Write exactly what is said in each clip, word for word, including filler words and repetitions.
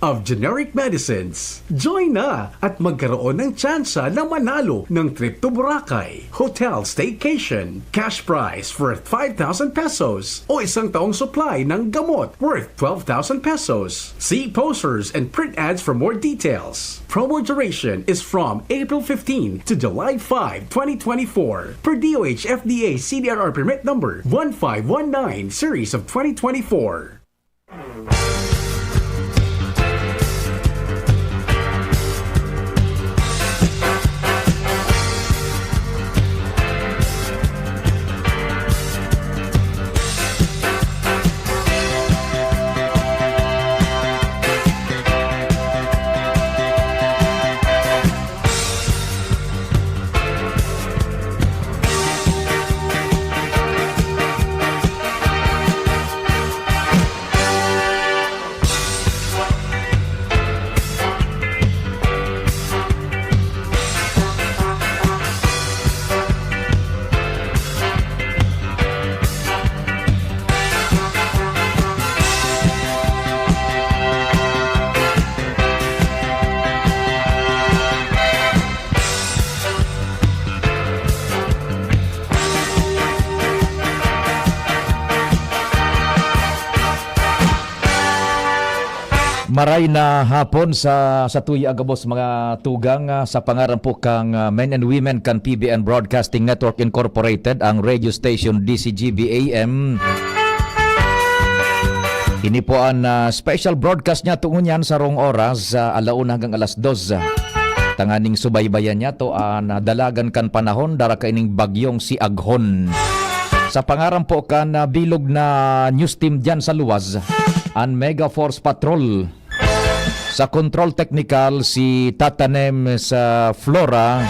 of generic medicines. Join na at magkaroon ng tsansa na manalo ng trip to Boracay, hotel staycation, cash prize worth five thousand pesos, o isang taong supply ng gamot worth twelve thousand pesos. See posters and print ads for more details. Promo duration is from April fifteen to July five, twenty twenty-four, per D O H F D A C D R R permit number one five one nine series of twenty twenty-four. Maray na hapon sa, sa tuya gabos, mga tugang, ah, sa pangaran po kang, ah, men and women kan P B N Broadcasting Network Incorporated, ang radio station D C G B A M. Ini po an, ah, special broadcast niyato ngunyan, sarong oras, ah, alauna hanggang alas dos, ah, tanganing subaybayan niyato an, ah, dalagan kan panahon, dara kaining bagyong si Aghon. Sa pangaran po kan, ah, bilog na news team diyan sa luwas, an Mega Force Patrol. Sa control technical, si Tatanem sa Flora.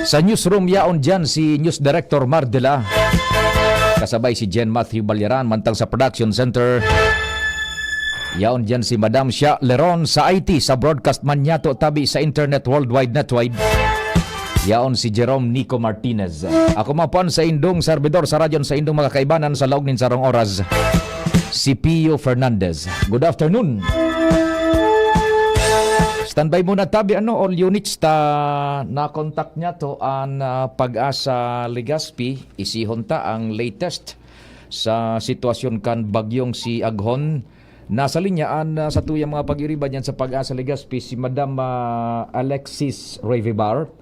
Sa newsroom, yaon diyan si News Director Mardela. Kasabay si Jen Matthew Balyaran, mantang sa production center, yaon diyan si Madam Shia Leron. Sa I T, sa broadcast man niyato tabi sa internet, World Wide Net Wide, yaon si Jerome Nico Martinez. Ako man po an saindong serbidor sa radyo, an saindong mga kaibanan sa laog nin sarong oras, si Pio Fernandez. Good afternoon. Standby muna tabi, ano, all units ta nakontak niyato an, ah, PAGASA Legazpi. Isihon ta ang latest sa sitwasyon kan bagyong si Aghon. Nasa linya an, ah, satuyang mga pag-iriba diyan sa PAGASA Legazpi, si Madam, ah, Alexis Revivar.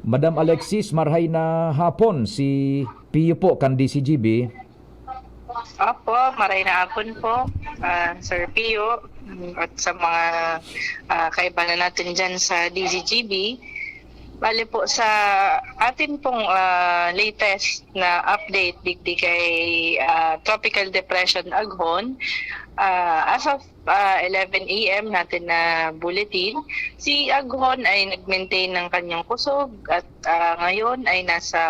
Madam Alexis, marhay na hapon, si Pio po kan D C G B. Opo, maray na hapon po, ah, Sir Pio, mm, at sa mga, ah, kaibanan natin dyan sa D Z G B. Bale po, sa atin pong, ah, latest na update digdi kay, ah, Tropical Depression Aghon, ah, as of, ah, eleven A M natin na bulletin, si Aghon ay nag-maintain ng kanyang kusog at, ah, ngayon ay nasa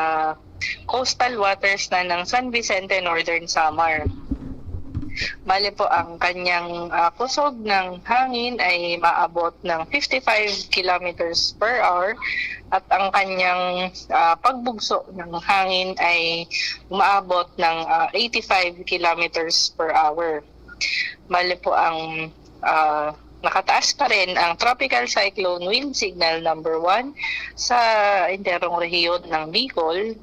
coastal waters na ng San Vicente, Northern Samar. Bale po, ang kanyang, ah, kusog ng hangin ay maabot ng fifty-five kilometers per hour at ang kanyang, ah, pagbugso ng hangin ay umaabot ng, ah, eighty-five kilometers per hour. Bale po, ang, ah, nakataas pa rin ang Tropical Cyclone Wind Signal number one sa enterong rehiyon ng Bicol.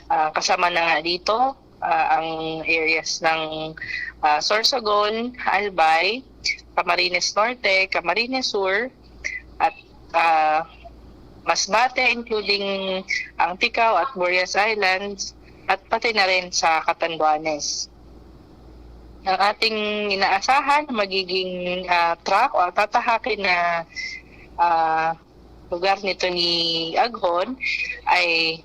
Ah, kasama na nga dito, ah, ang areas ng, ah, Sorsogon, Albay, Camarines Norte, Camarines Sur, at, ah, Masbate, including Anticao at Burias Islands, at pati na rin sa Catanduanes. Ang ating inaasahan na magiging, ah, track o tatahakin na, ah, lugar nito ni Aghon ay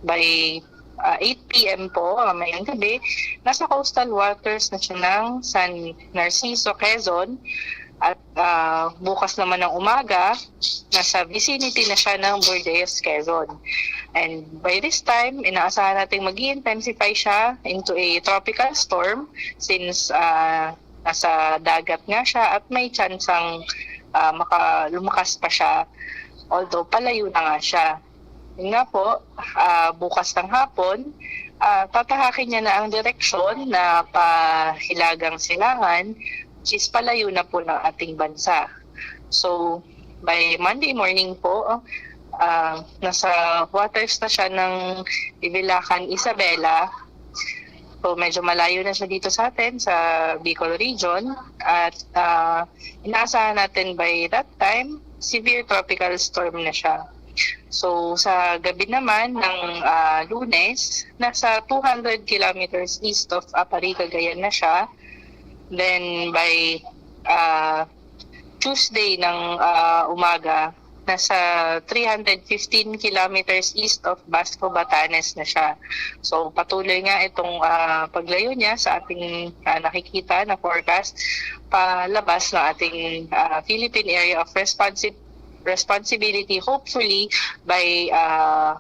by, ah, eight P M po, mamayang gabi, nasa coastal waters na siya ng San Narciso, Quezon, at, ah, bukas naman ng umaga, nasa vicinity na siya ng Bordeas, Quezon. And by this time, inaasahan natin mag intensify siya into a tropical storm since, ah, nasa dagat nga siya at may tsansang, ah, maka-, lumakas pa siya, although palayo na nga siya. Yun nga po, ah, bukas ng hapon, ah, tatahakin niya na ang direksyon na pahilagang silangan, which is palayo na po ng ating bansa. So, by Monday morning po, ah, nasa waters na siya ng Ivilacan, Isabela. So, medyo malayo na siya dito sa atin, sa Bicol region. At, ah, inaasahan natin by that time, severe tropical storm na siya. So, sa gabi naman ng, ah, Lunes, nasa two hundred kilometers east of Aparri, Cagayan na siya. Then, by, ah, Tuesday ng, ah, umaga, nasa three hundred fifteen kilometers east of Basco, Batanes na siya. So, patuloy nga itong, ah, paglayo niya sa ating, ah, nakikita na forecast palabas ng ating, ah, Philippine Area of Responsi-, Responsibility. Hopefully, by, ah,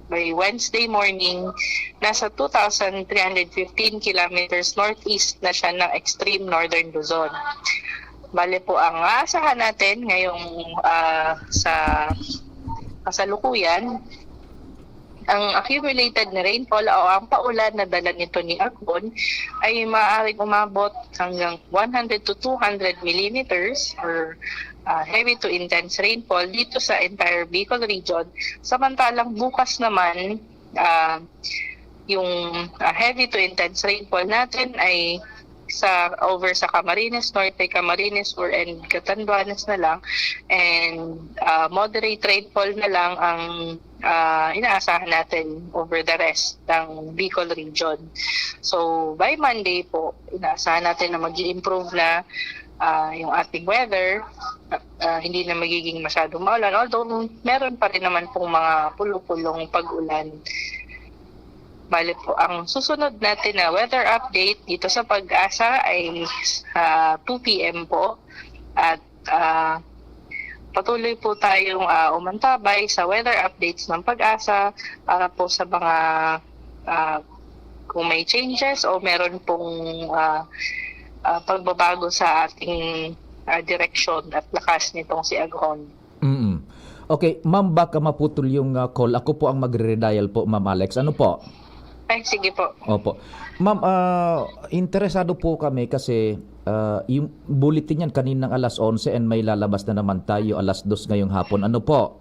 by Wednesday morning, nasa two thousand three hundred fifteen kilometers northeast na siya ng extreme northern Luzon. Bale po, ang aasahan natin ngayong, ah, sa kasalukuyan, ang accumulated na rainfall o ang paulan na dala nito ni Aghon ay maaaring umabot hanggang one hundred to two hundred millimeters or, ah, heavy to intense rainfall dito sa entire Bicol region. Samantalang bukas naman, ah, yung, ah, heavy to intense rainfall natin ay sa, over sa Camarines Norte, Camarines Sur, and Catanduanes na lang. And, ah, moderate rainfall na lang ang, ah, inaasahan natin over the rest ng Bicol region. So, by Monday po, inaasahan natin na mag improve na, ah, yung ating weather. Ah, hindi na magiging masyadong maulan. Although, meron pa rin naman pong mga pulo-pulong pag-ulan. Bale po, ang susunod natin na weather update dito sa Pag-asa ay sa two P M po. At, ah, patuloy po tayong, ah, umantabay sa weather updates ng Pag-asa para po sa mga, ah, kung may changes o meron pong, ah, ah, pagbabago sa ating, ah, direksyon at lakas nitong si Aghon. Mm. Okay, ma'am, baka maputol yung, ah, call. Ako po ang magre-redial po, Ma'am Alex. Ano po? Ay, sige po. Opo. Ma'am, ah, interesado po kami kasi, ah, yung bulletin yan kaninang alas onse and may lalabas na naman tayo alas dos ngayong hapon. Ano po?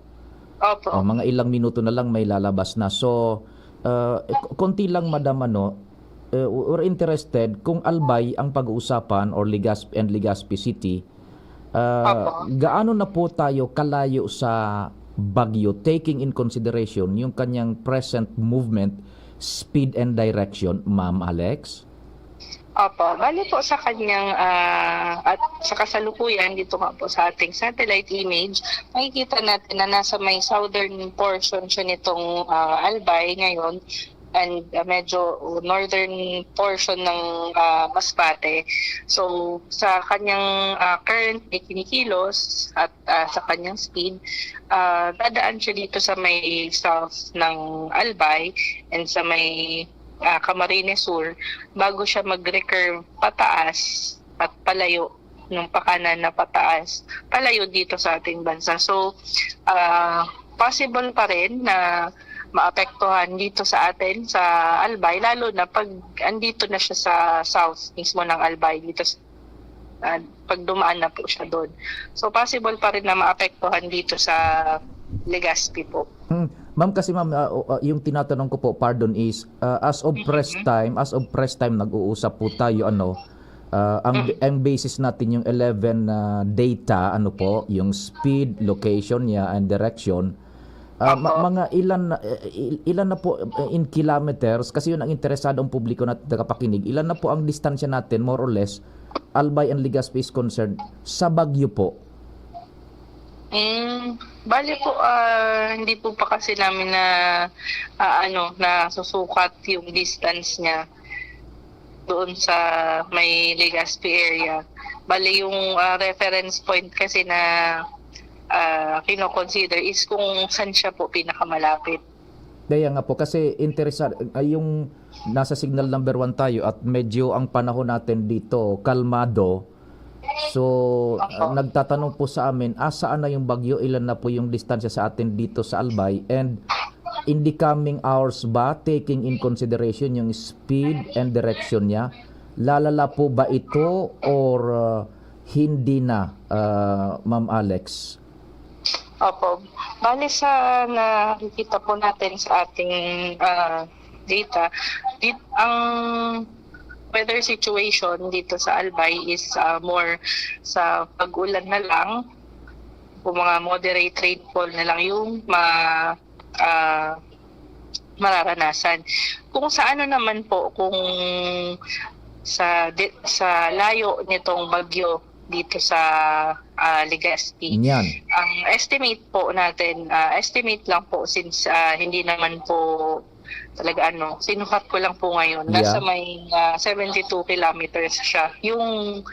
Opo. Ah, mga ilang minuto na lang may lalabas na. So, ah, k-, konti lang, madam, ano, eh, we're interested kung Albay ang pag-uusapan or Legazpi and Legazpi City. Ah, Opo. Gaano na po tayo kalayo sa bagyo, taking in consideration yung kanyang present movement, speed and direction, Ma'am Alex? Opo. Bali po sa kanyang, ah, at sa kasalukuyan, dito nga po sa ating satellite image, makikita natin na nasa may southern portion siya nitong, ah, Albay ngayon and, ah, medyo northern portion ng, ah, Masbate. So, sa kanyang, ah, currently kinikilos at, ah, sa kanyang speed, ah, dadaan siya dito sa may south ng Albay and sa may, ah, Camarines Sur bago siya mag-recurve pataas at palayo ng pakanan na pataas, palayo dito sa ating bansa. So, ah, possible pa rin na maapektuhan dito sa atin sa Albay, lalo na pag andito na siya sa south mismo ng Albay, dito sa, ah, pag dumaan na po siya doon. So, possible pa rin na maapektuhan dito sa Legazpi po. Hmm. Ma'am, kasi ma'am, ah, o, ah, yung tinatanong ko po, pardon, is, ah, as of press Mhm. time, as of press time, nag-uusap po tayo, ano, ah, ang, Mm. ang basis natin yung eleven na data, ano po, yung speed, location niya, and direction. Ah, ma-, Opo. Mga ilan na, eh, il-, ilan na po, eh, in kilometers, kasi yun ang interesado ang publiko na tagapakinig, ilan na po ang distansya natin, more or less, Albay and Legazpi is concerned, sa Baguio po? Mm, bale po, ah, hindi po pa kasi namin na, ah, ano, nasusukat yung distance niya doon sa may Legazpi area. Bale yung, ah, reference point kasi na, ah, kino-consider is kung saan siya po pinakamalapit. Kaya nga po, kasi interesa-, ay, yung nasa signal number one tayo at medyo ang panahon natin dito kalmado. So, Opo. ah, nagtatanong po sa amin, asaan na yung bagyo? Ilan na po yung distansya sa atin dito sa Albay? And in the coming hours ba, taking in consideration yung speed and direction niya, lalala po ba ito or, ah, hindi na, ah, Ma'am Alex? Opo. Bale sa nakikita po natin sa ating, ah, data, dit-, ang weather situation dito sa Albay is, ah, more sa pag-ulan na lang. Kung mga moderate rainfall na lang yung ma-, ah, mararanasan. Kung sa ano naman po, kung sa di-, sa layo nitong bagyo dito sa, ah, Legazpi, Niyan. ang estimate po natin, ah, estimate lang po since, ah, hindi naman po talaga ano, sinukat ko lang po ngayon. Nasa Yeah. may, ah, seventy-two kilometers siya, yung,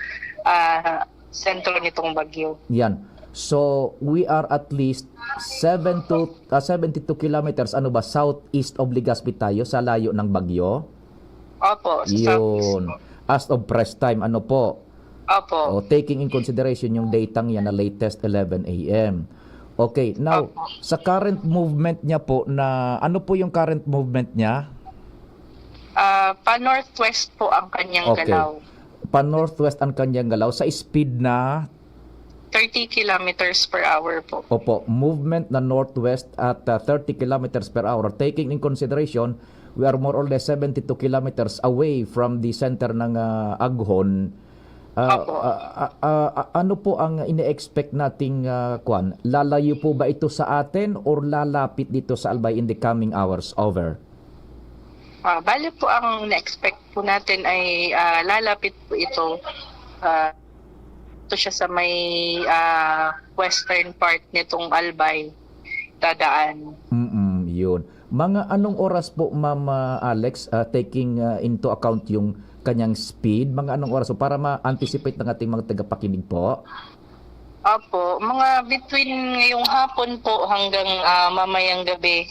ah, sentro nitong bagyo. Yan. So, we are at least seven to, ah, seventy-two kilometers, ano ba, southeast of Legazpi tayo sa layo ng bagyo? Opo, sa southeast Yun. po. As of press time, ano po? Opo. O, taking in consideration yung datang yan na latest eleven A M. Okay, now, Opo. sa current movement niya po na, ano po yung current movement niya? Ah, pa-northwest po ang kanyang Okay. galaw. Pa-northwest ang kanyang galaw sa speed na Thirty kilometers per hour po. Opo, movement na northwest at, ah, thirty kilometers per hour. Taking in consideration, we are more or less seventy-two kilometers away from the center ng, ah, aghon. Ah, Opo. ah, ah, ah, ah, ano po ang ine-expect nating, ah, kwan? Lalayo po ba ito sa atin or lalapit dito sa Albay in the coming hours? Over. Ah, bale po, ang na-expect po natin ay, ah, lalapit po ito, ah, ito siya sa may, ah, western part nitong Albay dadaan. Mm, yun. Mga anong oras po, Ma'am, ah, Alex, ah, taking, ah, into account yung kanyang speed? Mga anong oras po para ma-anticipate ng ating mga tagapakinig po? Opo, mga between ngayong hapon po hanggang, ah, mamayang gabi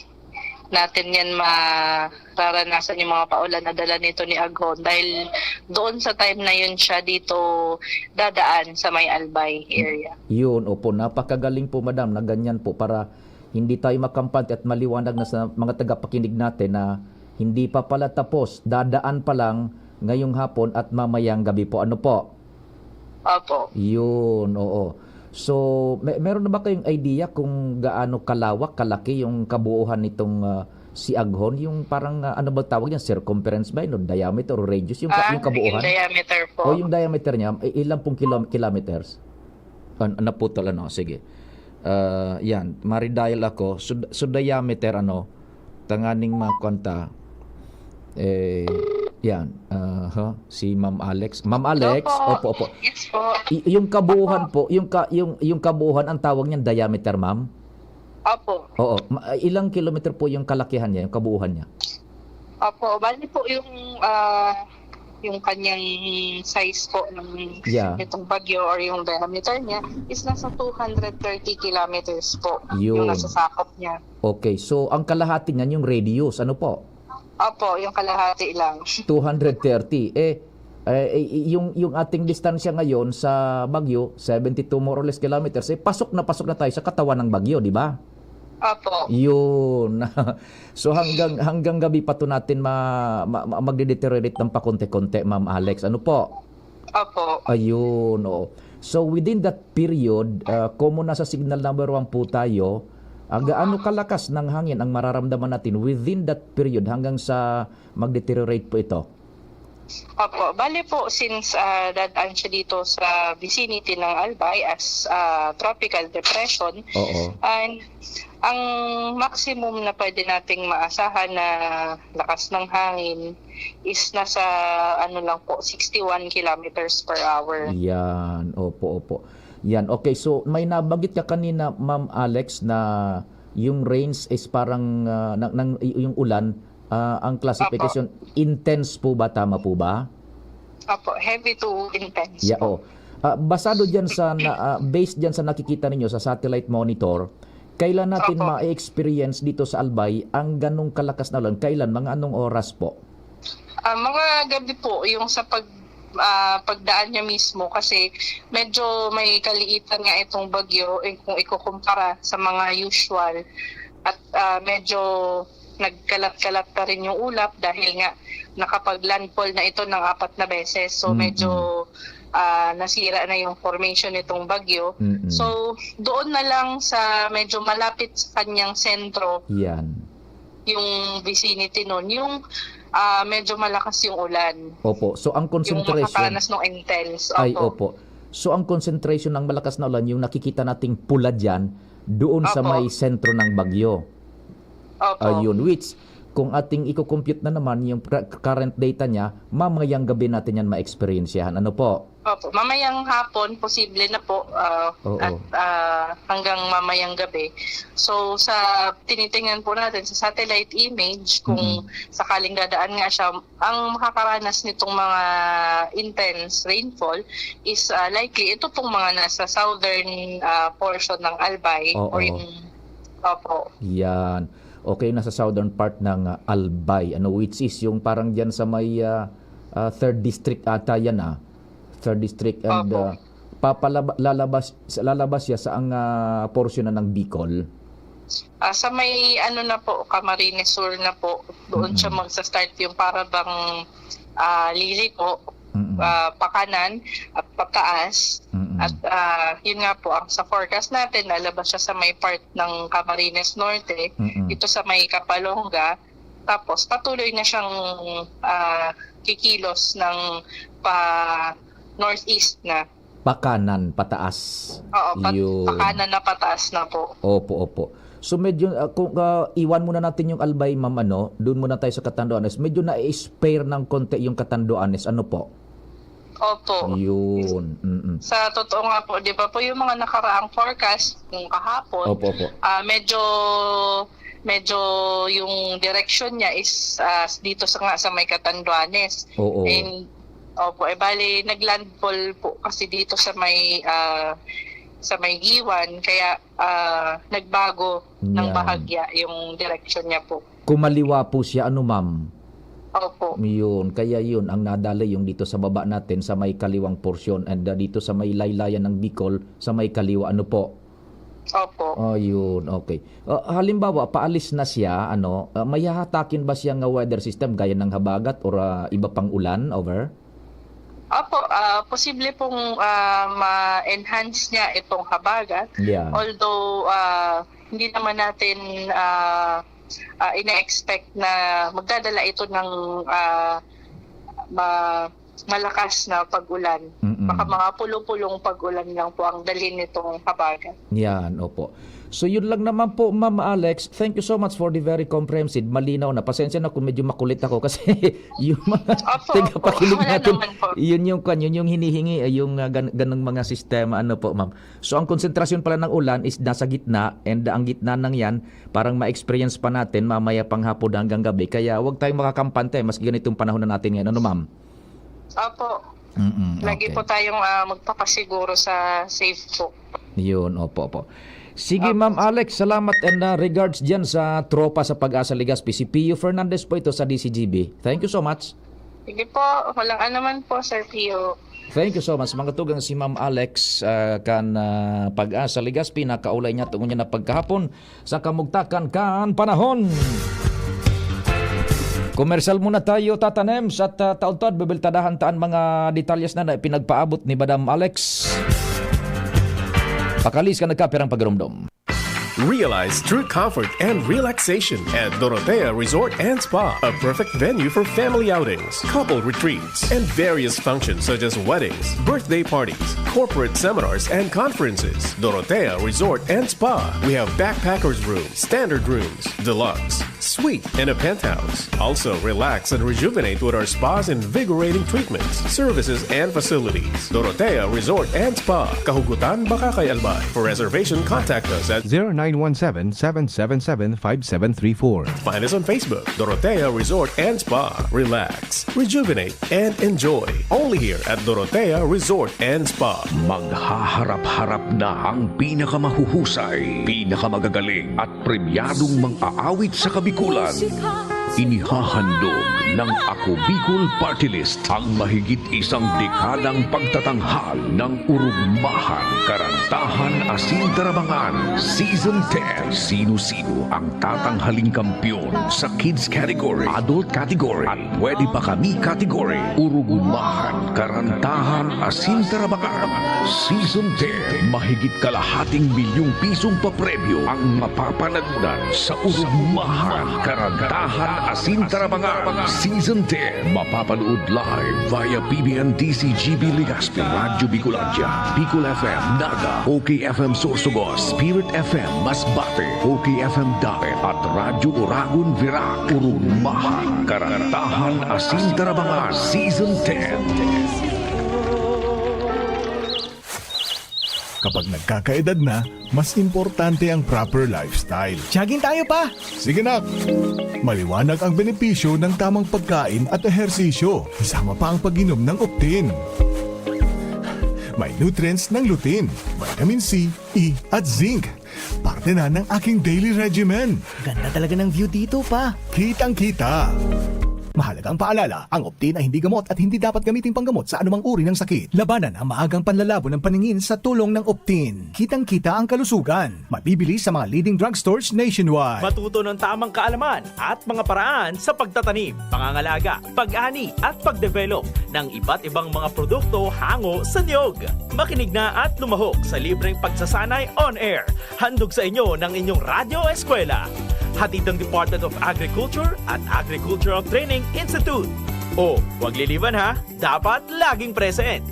natin yan mararanasan yung mga paulan na dala nito ni Aghon dahil doon sa time na yun siya dito dadaan sa may Albay area. Yun, opo, napakagaling po, madam, na ganyan po para hindi tayo makampante at maliwanag na sa mga tagapakinig natin na hindi pa pala tapos, dadaan pa lang ngayong hapon at mamayang gabi po. Ano po? Opo. Yun, oo. So, me-, meron na ba kayong idea kung gaano kalawak, kalaki yung kabuuhan nitong, ah, si Aghon? Yung parang, ah, ano ba tawag niyan? Circumference ba yun? O diameter o radius? Yung ka-, Ah, yung kabuuhan? yung diameter po. O yung diameter niya, i-, ilan pong kilo-, kilometers? An-, naputol, ano? Sige. Ah, yan. Maridial ako. So, so diameter, ano? Tanganing makuan ta. Eh, yan. Aha, si Ma'am Alex. Ma'am Alex? Opo. Opo, opo. Yes po. Y-, yung kabuuhan Opo. po, yung ka-, yung, yung kabuuhan, ang tawag niyan diameter, ma'am? Opo. Oo. Ma-, ilang kilometer po yung kalakihan niya, yung kabuuhan niya? Opo. Bali po yung, ah, yung kanyang size po ng Yeah. itong bagyo or yung diameter niya is nasa two hundred thirty kilometers po Yun. yung nasasakop niya. Okay. So, ang kalahati niyan yung radius. Ano po? Opo, yung kalahati lang. Two hundred thirty. Eh, eh, eh, yung, yung ating distansya ngayon sa bagyo, seventy-two more or less kilometers, eh, pasok na pasok na tayo sa katawan ng bagyo, di ba? Opo. Yun. So, hanggang, hanggang gabi pa to natin ma-, ma-, ma-, magde-deteriorate ng pakonti-konti, Ma'am Alex. Ano po? Opo. Ayun, oo. So, within that period, ah, common nasa signal number one po tayo, ah, gaano kalakas ng hangin ang mararamdaman natin within that period hanggang sa mag-deteriorate po ito? Opo. Bale po, since, ah, dadaan siya dito sa vicinity ng Albay as, ah, tropical depression, Oo. and ang maximum na pwede nating maasahan na lakas ng hangin is nasa, ano lang po, sixty-one kilometers per hour. Yan. Opo, opo. Yan. Okay, so may nabanggit ka kanina, Ma'am Alex, na yung range is parang, ah, ng, ng, y-, yung ulan, ah, ang classification, Opo. intense po ba? Tama po ba? Opo, heavy to intense Yeah, po. oh. Ah, basado dyan sa, na, ah, based dyan sa nakikita ninyo sa satellite monitor, Kailan natin Opo. ma-experience dito sa Albay ang ganong kalakas na ulan? Kailan? Mga anong oras po? Ah, mga gabi po, yung sa pag, ah, pagdaan niya mismo, kasi medyo may kaliitan nga itong bagyo, eh, kung ikukumpara sa mga usual. At, ah, medyo nagkalat-kalat pa rin yung ulap dahil nga nakapag-landfall na ito ng apat na beses. So, Mm-mm. medyo, ah, nasira na yung formation nitong bagyo. Mm-mm. So, doon na lang sa medyo malapit sa kanyang sentro, Yan. yung vicinity nun, yung, ah, medyo malakas yung ulan. Opo. So, ang Yung concentration, makakaranas ng intense. ay, Opo. opo. So, ang concentration ng malakas na ulan, yung nakikita nating pula dyan, doon sa Opo. may sentro ng bagyo. Opo. Ayun, which, kung ating i-compute na naman yung pra- current data niya, mamayang gabi natin yan ma-experiensyahan. Ano po? Opo. Mamayang hapon, posible na po. Ah, Oo. at ah, hanggang mamayang gabi. So, sa tinitingnan po natin sa satellite image, kung Mm-mm. sakaling dadaan nga siya, ang makakaranas nitong mga intense rainfall is ah, likely ito pong mga nasa southern ah, portion ng Albay Oo. or yung... Opo. Yan. Okay, nasa southern part ng ah, Albay, ano, which is yung parang dyan sa may ah, ah, third district ata yan, ah. Third district and Opo. ah, papalaba- lalabas, lalabas siya sa ang ah, portion na ng Bicol. Ah, sa may ano na po, Camarines Sur na po, doon siya Mm-mm. magsa-start yung para bang ah, liliko, Mm-mm. ah, pakanan at pataas. Mm-mm. At ah, yun nga po, ang sa forecast natin, lalabas siya sa may part ng Camarines Norte, Mm-mm. ito sa may Capalonga, tapos patuloy na siyang ah, kikilos ng pa northeast na. Pakanan, pataas. Oo, pat- Yun. Pakanan na pataas na po. Opo, opo. So medyo, ah, kung ah, iwan muna natin yung Albay, ma'am, ano, doon muna tayo sa Catanduanes. Medyo na-spare ng konti yung Catanduanes, ano po? Opo. Yun. Mm-mm. Sa totoo nga po, di ba po yung mga nakaraang forecast, yung kahapon, Opo, opo. ah medyo medyo yung direction niya is ah, dito sa nga sa may Catanduanes. Oo. And opo, eh bali naglandfall po kasi dito sa may ah, sa may Guiuan, kaya ah, nagbago ng Yan. Bahagya yung direction niya po. Kumaliwa po siya, ano, ma'am? Opo. Yun, kaya yun, ang nadali yung dito sa baba natin sa may kaliwang porsyon and ah, dito sa may laylayan ng Bicol, sa may kaliwa, ano po? Opo. Oh, yun, okay. Ah, halimbawa, paalis na siya, ano, ah, may hahatakin ba siya nga weather system gaya ng habagat or ah, iba pang ulan, over? Opo, ah, posible pong ah, ma-enhance niya itong habagat. Yeah. Although ah, hindi naman natin ah, ah, ina-expect na magdadala ito ng ah, ma- malakas na pag-ulan. Mm-mm. Baka mga pulo-pulong pag-ulan lang po ang dalhin nitong habagat. Yan, opo. So yun lang naman po, Ma'am Alex. Thank you so much for the very comprehensive. Malinaw na. Pasensya na kung medyo makulit ako kasi yung mga Opo, tagapakilig opo. Wala natin, naman po. Yun yung kwan, yun yung hinihingi, eh, yung ah, gan- ganong mga sistema, ano po, ma'am. So ang konsentrasyon pala ng ulan is nasa gitna and ang gitna ng yan, parang ma-experience pa natin mamaya pang hapon hanggang gabi. Kaya huwag tayong makakampante maski ganitong panahon na natin ngayon. Ano, ma'am? Opo. Mm-mm, Lagi okay. po tayong ah, magpapasiguro sa safe po. Yun, opo, opo. Sige, Opo. Ma'am Alex, salamat and ah, regards dyan sa tropa sa Pag-asa Legazpi. Si Pio Fernandez po ito sa D C G B. Thank you so much. Sige po, walang anuman po, Sir Pio. Thank you so much. Mga tugang, si Ma'am Alex ah, kan ah, Pag-asa Legazpi, nakaulay niya tungkol niya na pagkahapon sa kamugtakan kan panahon. Komersyal muna tayo, Tata Nems, at ah, taudtaod, bibeltadahan taan mga detalyes na, na ipinagpaabot ni Madam Alex. Pakalis ka nagkapirang pagrumdom. Realize true comfort and relaxation at Dorotea Resort and Spa, a perfect venue for family outings, couple retreats, and various functions such as weddings, birthday parties, corporate seminars, and conferences. Dorotea Resort and Spa. We have backpackers room, standard rooms, deluxe, Suite and a penthouse. Also, relax and rejuvenate with our spa's invigorating treatments, services, and facilities. Dorotea Resort and Spa, Kahugutan, Bacacay, Albay. For reservation, contact us at zero nine one seven, seven seven seven, five seven three four. Find us on Facebook, Dorotea Resort and Spa. Relax, rejuvenate, and enjoy. Only here at Dorotea Resort and Spa. Maghaharap-harap na ang pinakamahuhusay, pinakamagagaling at premyadong mang-aawit sa Kabikulan. Inihahandog ng Ako Bicol Party List ang mahigit isang dekadang pagtatanghal ng Urugmahan, Karantahan asin Tarabangan Season ten. Sino-sino ang tatanghaling kampeon sa kids category, adult category, at pwede pa kami category? Urugmahan, Karantahan asin Tarabangan Season ten. Mahigit kalahating milyong pisong papremyo ang mapapanalunan sa Urugmahan, Karantahan asin Tarabangan Season ten. Mapapanood live via P B N D Z G B Legazpi, Radyo Bicolandia, Bicol F M Naga, O K F M Sorsogon, Spirit F M Masbate, O K F M Daet, at Radyo Oragon Virac. Urugmahan, Karantahan asin Tarabangan Season ten. Kapag nagkakaedad na, mas importante ang proper lifestyle. Jogging tayo, pa! Sige, nak! Maliwanag ang benepisyo ng tamang pagkain at ehersisyo, kasama pa ang pag-inom ng Optin. May nutrients ng lutein, vitamin C, E, at zinc. Parte na ng aking daily regimen. Ganda talaga ng view dito, pa. Kitang-kita. Mahalagang paalala, ang Optin ay hindi gamot at hindi dapat gamiting panggamot sa anumang uri ng sakit. Labanan ang maagang panlalabo ng paningin sa tulong ng Optin. Kitang-kita ang kalusugan. Mabibili sa mga leading drugstores nationwide. Matuto ng tamang kaalaman at mga paraan sa pagtatanim, pangangalaga, pag-ani at pagdevelop ng iba't ibang mga produkto hango sa niyog. Makinig na at lumahok sa libreng pagsasanay on air. Handog sa inyo ng inyong Radyo Eskwela. Hatid ng Department of Agriculture at Agricultural Training Institute. O, huwag liliwan ha, dapat laging present.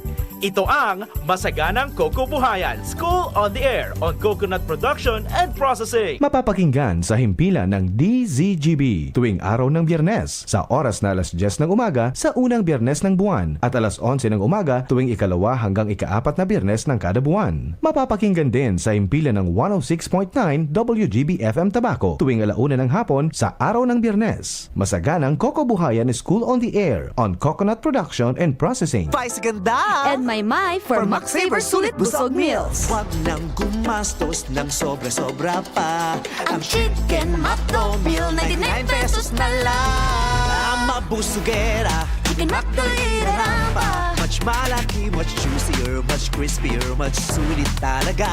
Ito ang Masaganang Coco Buhayan, School on the Air on Coconut Production and Processing. Mapapakinggan sa himpilan ng D Z G B tuwing araw ng Biyernes, sa oras na alas dyes ng umaga sa unang Biyernes ng buwan at alas onse ng umaga tuwing ikalawa hanggang ikaapat na Biyernes ng kada buwan. Mapapakinggan din sa himpilan ng one oh six point nine W G B F M Tabaco tuwing ala una ng hapon sa araw ng Biyernes. Masaganang Coco Buhayan School on the Air on Coconut Production and Processing. Spicy ganda! And may may for Max Saver Sulit Busog Meals. Wag nang gumastos ng sobra-sobra pa. Ang Chicken McDo Meal, ninety-nine pesos na lang. Mabusugera. Chicken McDo, iraramba. Much malaki, much juicier, much crispier, much sulit talaga.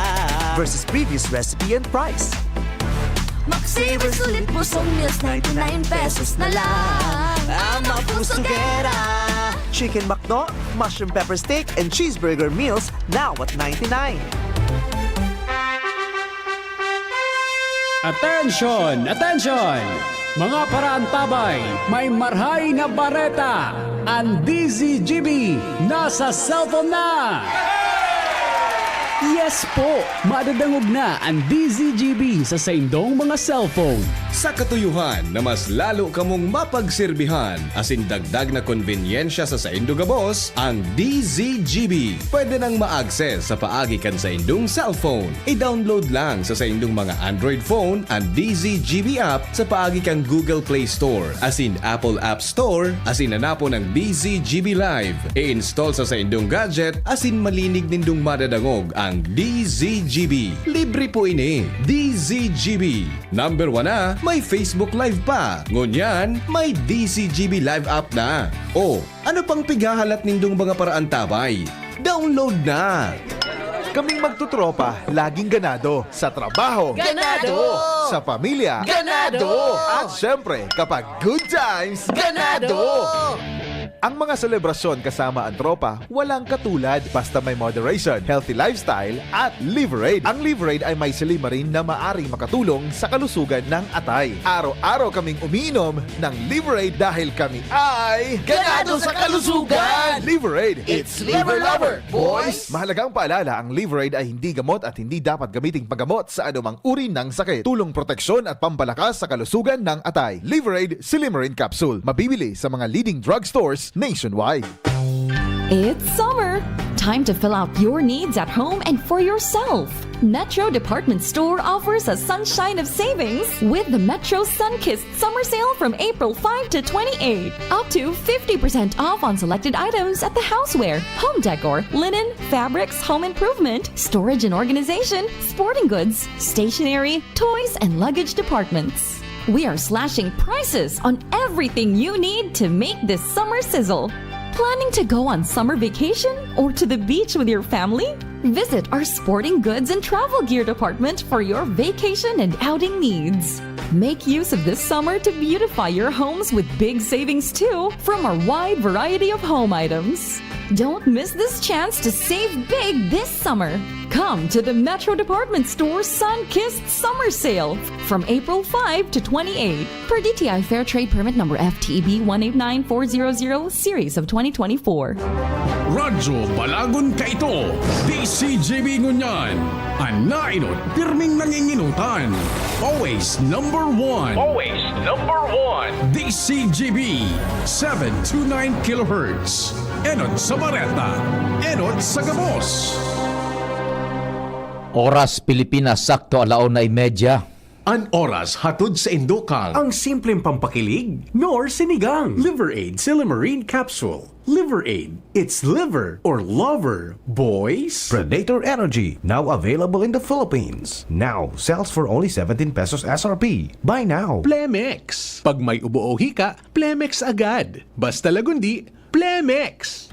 Versus previous recipe and price. Max Saver Sulit Busog Meals, ninety-nine pesos na lang. Ang mabusugera. Chicken McDo, mushroom pepper steak, and cheeseburger meals now at ninety-nine. Attention! Attention! Mga paraantabay, may marhay na bareta! Ang D Z G B nasa cellphone na! Yes po! Madadangog na ang D Z G B sa saindong mga cellphone. Sa katuyohan na mas lalo kamong mapagserbihan asin dagdag na konbenyensya sa saindo gabos, ang D Z G B pwede nang ma-access sa paagi kan saindong cellphone. I-download lang sa saindong mga Android phone ang D Z G B app sa paagi kan Google Play Store asin Apple App Store asin hanapon ang D Z G B Live. I-install sa saindong gadget asin malinig nindong madadangog ang D Z G B. Libre po ini. D Z G B. Number one na, may Facebook Live pa. Ngunyan, may D Z G B Live app na. O, ano pang pighahalat nindong mga paraantabay? Download na! Kaming magtutropa, laging ganado. Sa trabaho, Ganado! Sa pamilya, Ganado! At syempre, kapag good times, Ganado! Ganado! Ang mga selebrasyon kasama ang tropa, walang katulad, basta may moderation, healthy lifestyle, at Liverade. Ang Liverade ay may silymarin na maaring makatulong sa kalusugan ng atay. Araw-araw kaming umiinom ng Liverade dahil kami ay Ganado sa kalusugan! Liverade, it's Liver Lover, boys! Mahalagang paalala, ang Liverade ay hindi gamot at hindi dapat gamiting paggamot sa anumang uri ng sakit. Tulong proteksyon at pampalakas sa kalusugan ng atay. Liverade Silymarin Capsule. Mabibili sa mga leading drugstores nationwide. It's summer! Time to fill out your needs at home and for yourself. Metro Department Store offers a sunshine of savings with the Metro Sunkissed Summer Sale from April five to twenty-eight. Up to fifty percent off on selected items at the houseware, home decor, linen, fabrics, home improvement, storage and organization, sporting goods, stationery, toys, and luggage departments. We are slashing prices on everything you need to make this summer sizzle. Planning to go on summer vacation or to the beach with your family? Visit our sporting goods and travel gear department for your vacation and outing needs. Make use of this summer to beautify your homes with big savings too from our wide variety of home items. Don't miss this chance to save big this summer. Come to the Metro Department Store Sun-Kissed Summer Sale from April five to twenty-eight. Per D T I Fair Trade Permit Number F T E B one eight nine four zero zero, Series of twenty twenty-four. Radyo Balagon kaito, D C G B ngunyan. An nainot, pirming nanginginutan. Always number one. Always number one. D C G B, seven two nine kilohertz. Enot sa bareta, enot sa gabos. Oras Pilipinas, sakto alauna y media. An oras hatod sa indo kan ang simpleng pampakilig, Knorr Sinigang, Liver Aid Silymarin Capsule. Liver Aid, it's liver or lover, boys. Predator Energy, now available in the Philippines. Now sells for only seventeen pesos S R P. Buy now. Plemex. Pag may ubo o hika, Plemex agad. Basta lagundi, Plemex.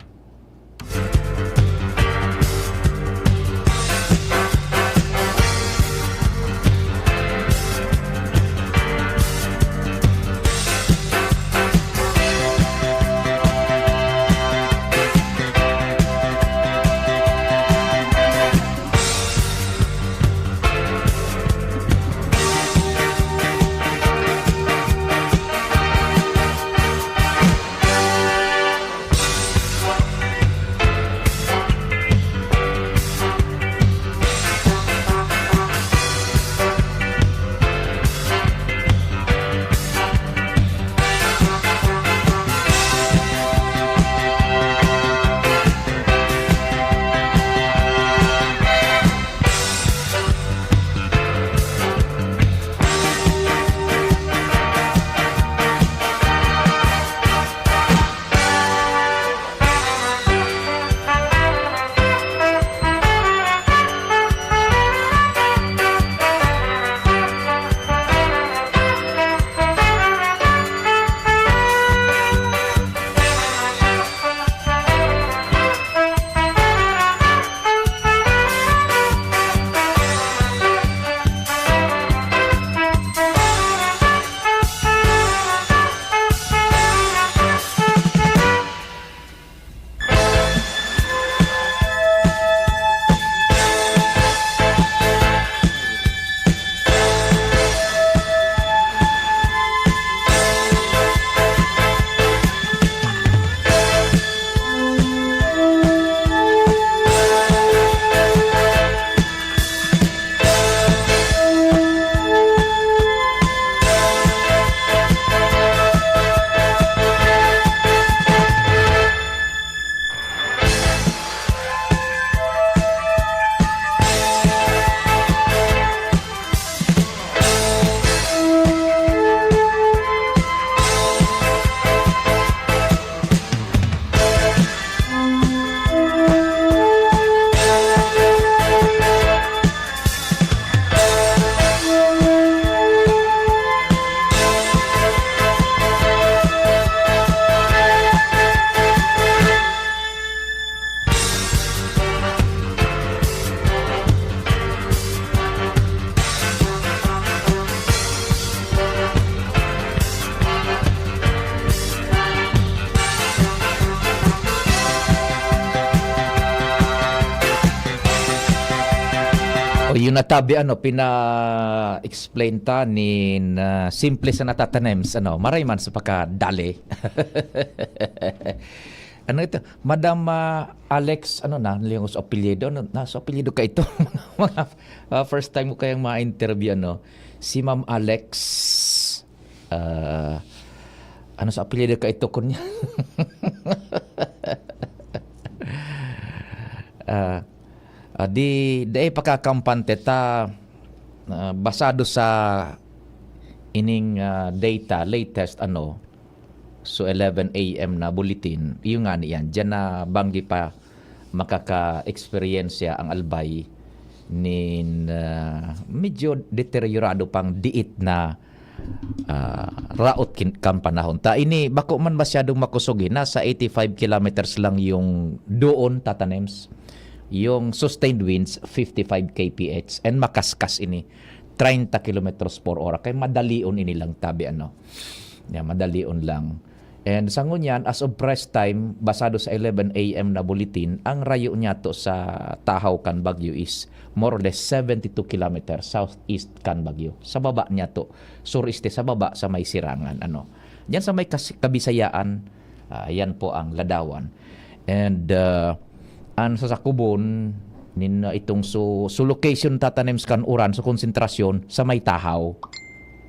Yun na tabi, ano, pina-explain ta nin, ah, simple sa natatanems, ano, maray man sa pakadali. Ano ito? Madam, ah, Alex, ano na, yung sa apelyido, ano, na sa apelyido ka ito? Mga, ah, first time ko kayang ma-interview, ano, si Ma'am Alex, ah, ano sa apelyido ka ito, kunya? Ah, ah, di, dai pakakampante ta, ah, basado sa ining, ah, data, latest, ano, so eleven A M na bulletin, iyo ngani yan, diyan na banggi pa makaka-eksperyensya ang Albay nin, ah, medyo deteriorado pang diit na, ah, raot kin-, kan panahon. Ta ini, bako man masyadong makusog, eh, nasa eighty-five kilometers lang yung doon, tatanems. Yung sustained winds, fifty-five K P H. And makaskas ini, treinta kilometros por hora. Kaya madalion ini lang tabi, ano. Yeah, madalion lang. And sa ngunyan, as of press time, basado sa eleven A M na bulletin, ang rayo niya to sa tahaw kan Bagyo is more or less seventy-two kilometers southeast kan Bagyo. Sa baba niya to, sureste sa baba sa may Sirangan, ano. Diyan sa may kas-, Kabisayaan, ah, yan po ang ladawan. And, ah, ang sasakubon, nin, ah, itong su-, su location tatanems kan uran, su konsentrasyon sa may tahaw.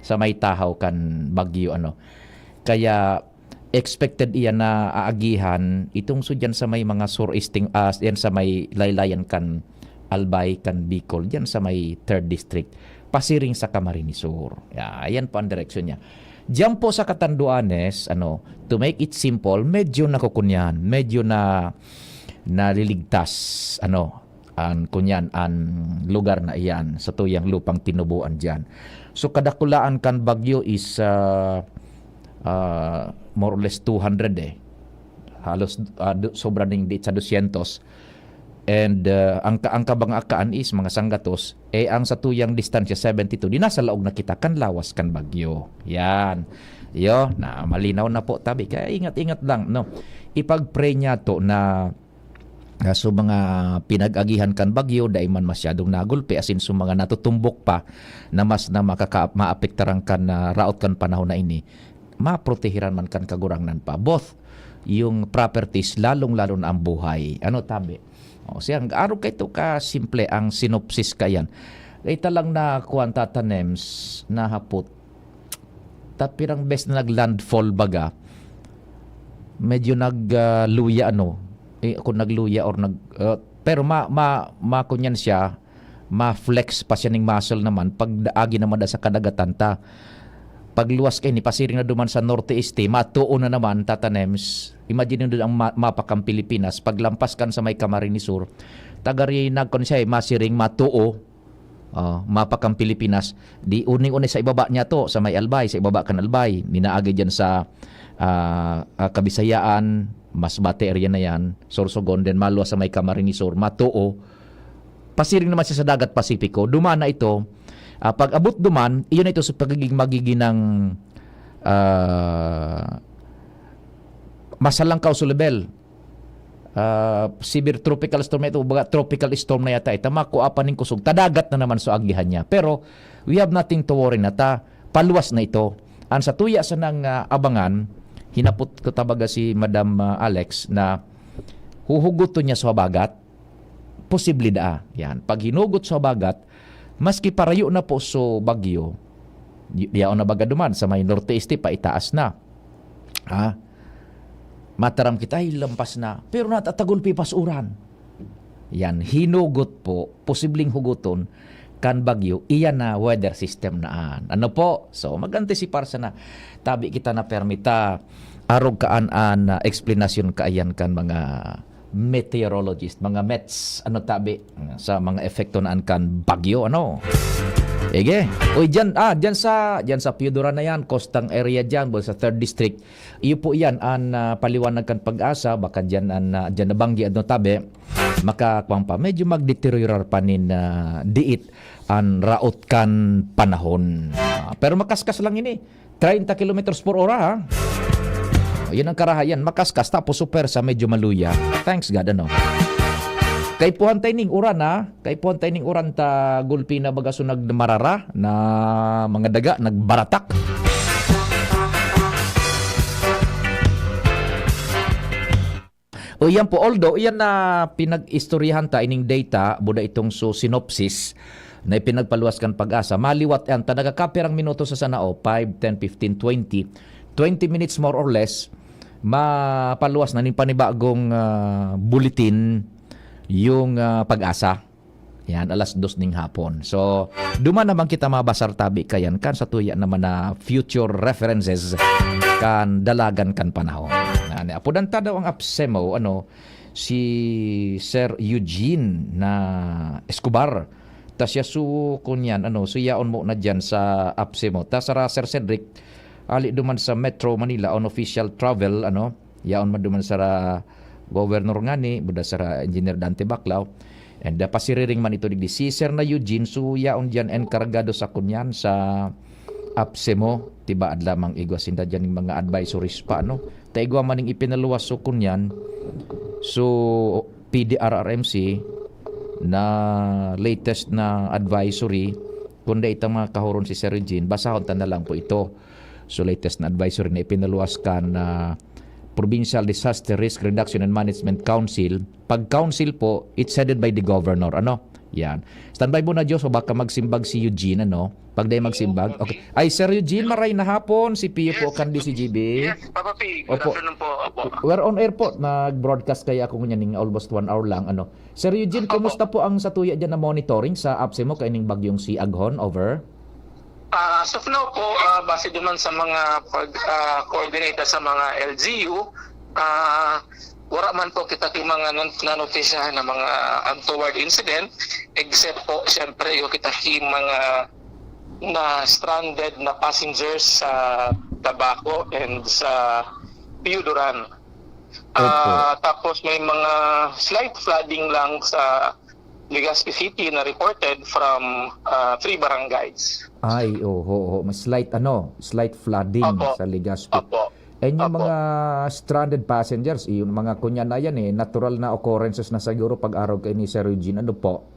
Sa may tahaw kan Bagyo, ano. Kaya expected iyan na aagihan, itong su diyan sa may mga sureasting, ah, yan sa may laylayan kan Albay, kan Bicol, diyan sa may third district, pasiring sa Camarines Sur. Ya, ayan po ang direksyon niya. Diyan po sa Catanduanes, ano, to make it simple, medyo nakukunyan, medyo na, naliligtas, ano, an, kunyan, an lugar na iyan, sa tuyang lupang tinubuan diyan. So, kadakulaan kan bagyo is, ah, ah, more or less two hundred eh. Halos, ah, du-, sobra ning di sa dosyentos. And, ah, ang ka-, ang kabangakaan is mga sanggatos, eh, ang sa tuyang distansya, seventy-two, di nasa laog na kita kan lawas kan bagyo. Yan. Yo, na malinaw na po, tabi. Kaya ingat-ingat lang, no? Ipag-pray niya to na, ah, so mga pinag-agihan kan bagyo, dai man masyadong nagulpi, asin so mga natutumbok pa na mas na makaka-, maapektaran kan, ah, raot kan panahon na ini, maprotehiran man kan Kagurangnan pa. Both yung properties, lalong-lalo na ang buhay. Ano, tabi? O, siya, ang arog kay to ka simple ang synopsis kayan. Ita lang na kuwan tatanems, nahapot. Tapirang bes na nag-landfall baga, medyo nag, ah, luya, ano. Eh, kung nagluya or nag, ah, pero ma-, ma-, makunyan siya, ma-flex pa siya ning muscle naman pag da-, agi naman da sa kadagatan ta. Pagluwas kaini, pasiring na duman sa norte-este, matuo na naman, tatanems. Imagine nyo ang ma-, mapa kan Pilipinas, paglampas kan sa may Camarines Sur, tagari nagkon siya, eh, masiring, matuo, ah, mapa kan Pilipinas, di uning-unay sa ibaba niya to, sa may Albay, sa ibaba kan Albay, minaagi dyan sa, ah, ah, Kabisayaan, Masbate area na yan, Sorsogon, then maluwas sa may Camarines Sur, matuo, pasiring naman siya sa dagat Pasipiko. Duman na ito, ah, pag abot duman, iyon na ito sa pagiging magiging ng, ah, masalangkaw sa level. Ah, severe tropical storm na ito, baga tropical storm na yata ito. Makua pa ning kusog. Tadagat na naman so agihan niya. Pero we have nothing to worry na ta. Paluwas na ito. Ang sa tuya sa nang, ah, abangan, hinapot ko tabaga si Madam, ah, Alex na huhugot to niya sa habagat. Posible daa. Yan. Pag hinugot sa habagat, maski parayo na po so bagyo, y-, yaon na baga duman sa may norte-este, paitaas na. Ha? Mataram kita, ay, lampas na. Pero natatagol pa yung pasuran. Yan, hinugot po, posibleng huguton kan bagyo, iyan na weather system na an. Ano po? So, mag-antisipar sana. Tabi kita na permita. Arog kaan an, ah, eksplanasyon kaiyan kan mga meteorologist, mga mets, ano tabi, sa mga epekto na an kan bagyo, ano? Ege. Uy, dyan, ah, dyan sa, dyan sa Piodora na yan, costang area dyan, sa third district. Iyo po yan, an, ah, paliwanag kan Pag-asa, baka dyan, an, ah, dyan nabanggi, ano tabi, makakwang pa. Medyo magdeteriorar pa nin, ah, diit an raot kan panahon. Ah, pero makaskas lang ini. Treinta kilometers per hora, ha? Yan ang karahayan. Makaskas, tapos super sa medyo maluya. Thanks God, ano? Kaipuhan ta ining uran, ha? Kaipuhan ta ining uran ta gulpi na baga so nagmarara na mga daga, nagbaratak. O, iyan po. Although, iyan na pinag-istoryahan ta ining data, buda itong so synopsis na ipinagpaluwas kan PAGASA. Maliwat yan ta, nagkakapirang minuto sa sanao, five, ten, fifteen, twenty, twenty minutes more or less, mapaluwas na ning panibagong, ah, bulletin yung, ah, PAGASA. Yan, alas dos ning hapon. So, duman naman kita mabasar tabi kayan kan sa tuya naman na future references kan dalagan kan panahon. Yan, apodan ta daw ang APSEMO, ano, si Sir Eugene na Escobar. Ta siya su kunyan, ano, so yaon mo na dyan sa APSEMO. Ta sara Sir Cedric, ali duman sa Metro Manila on official travel, ano, yaon man duman sara Governor ngani, buda sara Engineer Dante Baclao. And, uh, pasiriring man ito digdi. Si Sir na Eugene, so yaon diyan enkargado sa kunyan sa APSEMO, tibaad lamang igwa sinda diyan yung mga advisories pa, no? Ta igwa man yung ipinaluwas so kunyan, so P D R R M C na latest na advisory, kundi itong mga kahuron si Sir Eugene, basahon ta na lang po ito. So, latest na advisory na ipinaluwas kan, ah, Provincial Disaster Risk Reduction and Management Council. Pag council po, it's headed by the governor. Ano? Yan. Standby muna, Diyos, o baka magsimbag si Eugene, ano? Pag di magsimbag. Okay. Ay, Sir Eugene, maray na hapon. Si Pio po, Yes. kan D C G B. Yes, Papa P. Good Opo. afternoon po. Opo. We're on air po. Nag-broadcast kaya ako ngunyan ning almost one hour lang. Ano? Sir Eugene, Opo. kumusta po ang satuya dyan na monitoring sa APSEMO kaining bagyong si Aghon? Over? Ah, as of now po, ah, base duman sa mga pag, ah, coordinate sa mga L G U, ah, wala man po kita ki mga nan-, nanotisyahan na mga untoward incident, except po, siyempre, yung kita ki mga na stranded na passengers sa Tabaco and sa Pio Duran. Opo. Ah, tapos may mga slight flooding lang sa Legazpi City na reported from, ah, three barangays. Ay, oho, oho. May slight, ano, slight flooding Opo. sa Legazpi. Opo. And yung Opo. mga stranded passengers, yung mga kunya na yan eh, natural na occurrences na siguro pag araw kay ni Sir Eugene. Ano po?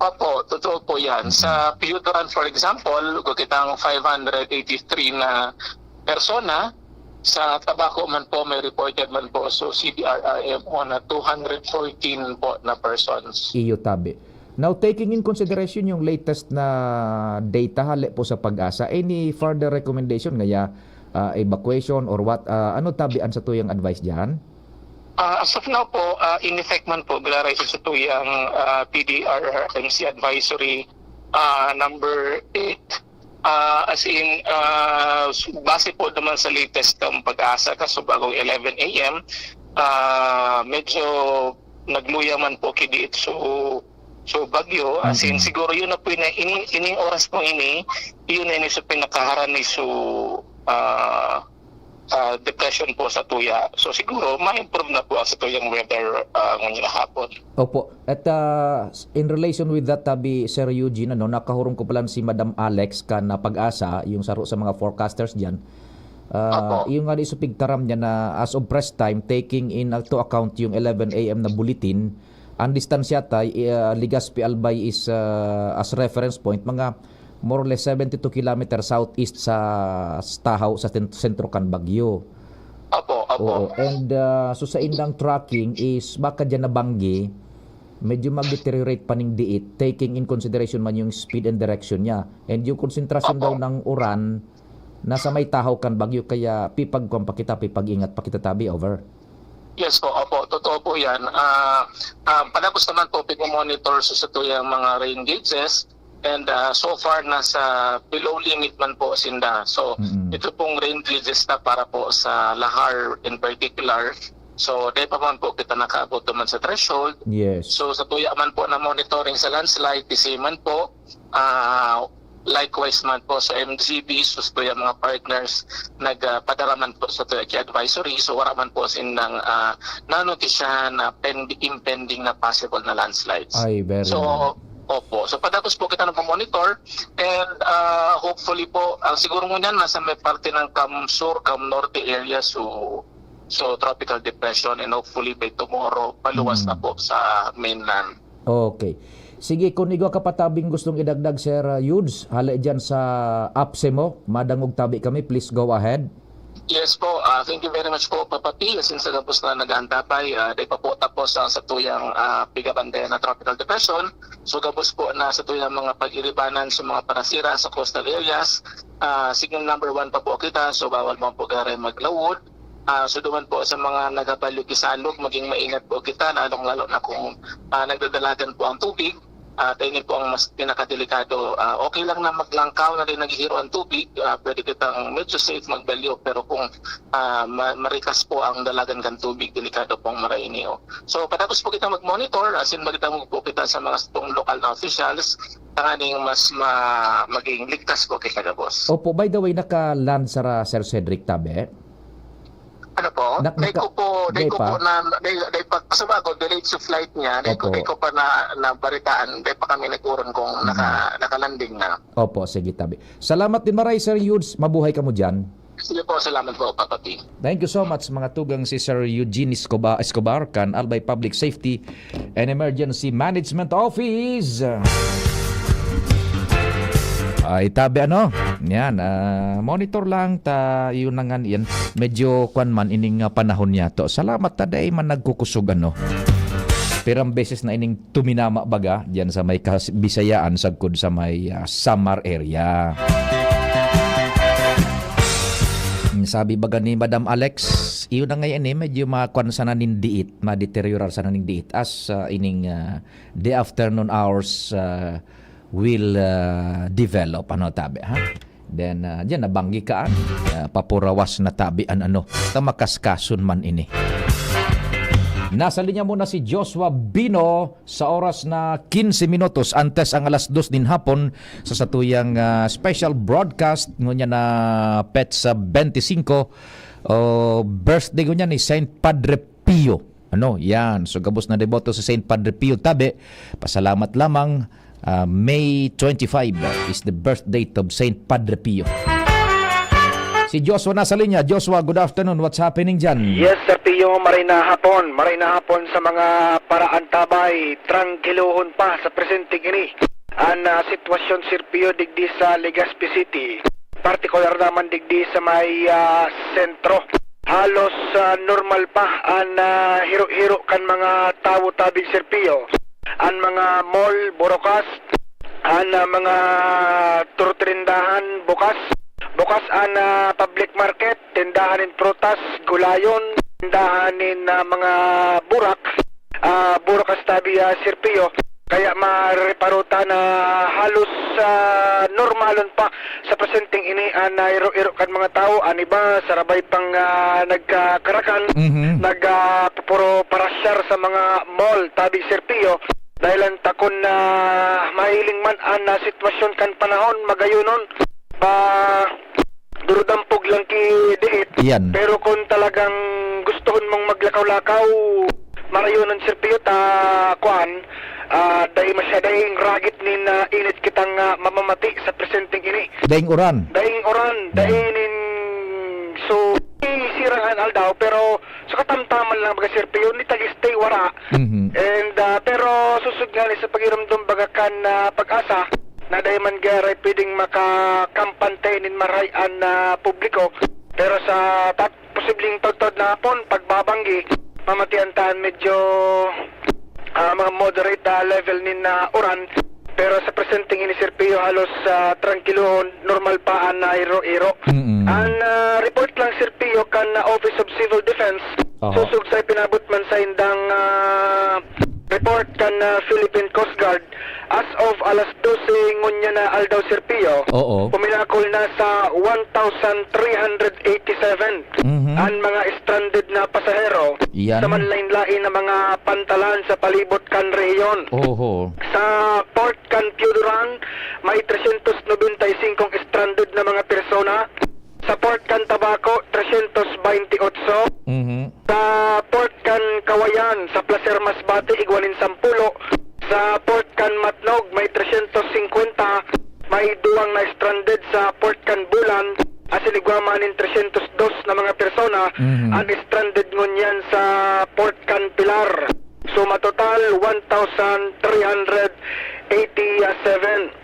Opo, totoo po yan. Mm. Sa Pio Duran, for example, kung kitang five hundred eighty-three na persona, sa Tabaco man po, may reported man po, so C D R R M O na two hundred fourteen po na persons. Iyo tabi. Now, taking in consideration yung latest na data hale po sa PAGASA, any further recommendation ngaya, ah, evacuation or what, ah, ano tabi ang satuyang advice diyan? Ah, as of now po, ah, in effect man po, giraray sa tuyang, ah, P D R R M C advisory, ah, number eight. Ah, as in, ah, s-, base po naman sa latest ng PAGASA, kaso bagong eleven A M, ah, medyo nagluya man po ki diit so, so bagyo. As in, Mm-mm. siguro yun na po yun na ini-, ining oras po ini, yun na ini sa pinakaharani so, ah, ah, depression po sa tuya. So, siguro, ma-improve na po ang sa tuyang weather, ah, ngayong hapon. Opo. At, ah, s-, in relation with that, tabi, Sir Eugene, ano, nakahurong ko pala si Madam Alex kan, ah, PAGASA, yung saro sa mga forecasters diyan. Ah, Opo. yung nga di sa pigtaram niya na as of press time, taking in, ah, to account yung eleven A M na bulletin, ang distansya tay, ah, Legazpi Albay is, ah, as reference point, mga more or less seventy-two kilometers southeast sa, sa Tahaw, sa ten-, sentro kan Bagyo. Opo, opo. Oo, and, ah, so sa indang tracking is baka diyan nabanggi, medyo mag-deteriorate pa ning diit, taking in consideration man yung speed and direction niya. And yung konsentrasyon Opo. daw ng uran nasa may Tahaw kan Bagyo, kaya pipagkuwan pa kita, pipag-ingat pa kita tabi, over. Yes po, opo, totoo po yan. Ah, ah, padagos naman po, pigmamonitor sa satuyang mga rain gauges. And, ah, so far, nasa below limit man po sinda. So, Mm-mm. ito pong rain gauges na para po sa Lahar in particular. So, di pa man po kita nakaabot naman sa threshold. Yes. So, sa tuya man po na monitoring sa landslide, the same man po. Ah, likewise man po sa M G B, so sa tuya mga partners, nagpadara man po sa tuya ki advisory. So, wala man po sindang, ah, nanotisyahan na pend-, impending na possible na landslides. Ay, very So, good. opo. So, padagos po kita nagmo-monitor and, ah, hopefully po, ang siguro ngunyan nasa may parte ng Cam Sur, Cam Norte area, so, so tropical depression and hopefully by tomorrow, paluwas Mm. na po sa mainland. Okay. Sige, kun igwa ka pa tabing gustong idagdag, Sir, ah, Yudes, hale diyan sa apse mo, madangog tabi kami, please go ahead. Yes po, ah, thank you very much po, Papa P. Asin sa gabos na nag-aantabay, ah, dai pa po tapos ang satuyang, ah, Piga Bandera na Tropical Depression. So, gabos po na satuyang mga pag-iribanan sa mga parasira sa coastal areas. Ah, signal number one pa po kita, so bawal mo po gare maglawod. Ah, so, duman po sa mga nagabalyo kisalog, maging maingat po kita, lalong-lalo na kung, ah, nagdadalagan po ang tubig. At ini po ang mas pinakadelikado. Ah, okay lang na maglangkaw na din naghihiro ang tubig, ah, pwede kitang medyo safe magbalyo, pero kung, ah, ma-, marikas po ang dalagan kan tubig, delikado pong marainiyo. So, patapos po kita mag-monitor, asin magdangog po kita sa mga satong lokal na officials, tanganing mas ma-, maging ligtas po kita gabos. Opo, by the way, naka-land sa ra-, Sir Cedric Tabe? Ano po? Nak-, Dai naka-, ko po, dai dai ko pa? po na, dai, dai pa, sa bago, delayed sa flight niya, dai ko, Opo. dai ko pa na, nabaritaan, dai pa kami nag-uron kung Mm. naka-, nakalanding na. Opo, sige, tabi. Salamat din maray, Sir Yudes. Mabuhay ka mo dyan. Sige po, salamat po, Papa P. Thank you so much, mga tugang, si Sir Eugene Escobar, Escobar kan Albay Public Safety and Emergency Management Office. Ay, tabi ano? Yan, ah, monitor lang ta, yun na nga yan. Medyo kwan man, ining, ah, panahon niya to. Salamat ta, dai man nagkukusog ano. Pirang beses na ining tuminama baga, diyan sa may Kas-, Bisayaan, sagkod sa may, ah, Samar area. Sabi baga ni Madam Alex, iyo na ngayon eh, medyo makwan sana nin diit, madeteriorar sana nin diit as, ah, ining, ah, the afternoon hours, ah, will, ah, develop, ano, tabi, ha? Then, ah, diyan, nabanggi ka, ah, papurawas na tabi an ano, ta makaskason man ini. Nasa linya muna si Joshua Bino sa oras na quince minutos antes ang alas dos nin hapon sa satuyang, ah, special broadcast ngunyan na petsa bente singko, o birthday ngunyan ni Saint Padre Pio. Ano, yan. So, gabos na deboto si Saint Padre Pio tabi. Pasalamat lamang, ah, May twenty-five is the birth date of Saint Padre Pio. Si Joshua nasa linya. Joshua, good afternoon. What's happening dyan? Yes, Sir Pio, maray na hapon. Maray na hapon sa mga paraantabay. Trangkilohon pa sa presenteng ini an, ah, sitwasyon, Sir Pio, digdi sa Legazpi City. Partikular naman digdi sa may, ah, sentro. Halos, ah, normal pa an, ah, hiro-hiro kan mga tawo tabi, Sir Pio. An mga mall, burukas, an, ah, mga turutrindahan, bukas. Bukas an, ah, public market, tindahan nin prutas, gulayon, tindahan nin, ah, mga burak, ah, burukas tabi, ah, Sir Pio. Kaya marereparo ta na halos, ah, normalon pa sa presenteng ini an, ah, iro-iro kan mga tawo. An iba, sarabay pang, ah, nagkakarakan, Mhm. nag, ah, pupuro parasyar sa mga mall, tabi, Sir Pio. Dahil an takon na mahiling man an, ah, sitwasyon kan panahon, magayonon, pa durudampog lang ki diit. Iyan. Pero kung talagang gustohon mong maglakaw-lakaw, marayonon, Sir Pio, ta, kuan, ah, dai masya-, daing ragit nin, ah, init kitang, ah, mamamati sa presenteng ini. Daing uran. Daing uran, Yan. daing nin, so, sirang an aldaw, pero sa katamtaman lang, baga, Sir Pio, ni tag-stay, wara. Mhm. And, ah, pero susud nga ni sa pagirumdom, baga, kan, ah, pag-asa, na dai man garay pwedeng makakampante nin maray an, ah, publiko. Pero sa tat-, posibleng taudtaod na hapon, pagbabanggi, mamatian ta an medyo, ah, mga moderate, ah, level nin, ah, uran. Pero sa presenteng ini, Sir Pio, halos, ah, trangkilo, normal pa an, ah, iro-iro. Mm-mm. An, ah, report lang, Sir Pio, kan, ah, Office of Civil Defense, Oho. sosog sa ipinabot man sa indang, ah, report kan, ah, Philippine Coast Guard, as of alas dose ngunyan na aldaw, Sir Pio, Oo. puminakol na sa one thousand three hundred eighty-seven Mhm. an mga stranded na pasahero Yan. sa manlain-lain na mga pantalan sa palibot kan rehiyon. Oho. Sa port kan Pioduran, may tresyentos nobenta y singkong stranded na mga persona. Sa port kan Tabaco, tresyentos baynte otso. Mhm. Sa port kan Kawayan, sa Placer Masbate, igwa nin sampulo. Sa port kan Matnog, may tresyentos singkwenta. May duwang na stranded sa port kan Bulan, asin igwa man nin tresyentos dos na mga persona Mhm. an stranded ngunyan sa port kan Pilar. So, matotal, one thousand three hundred eighty-seven.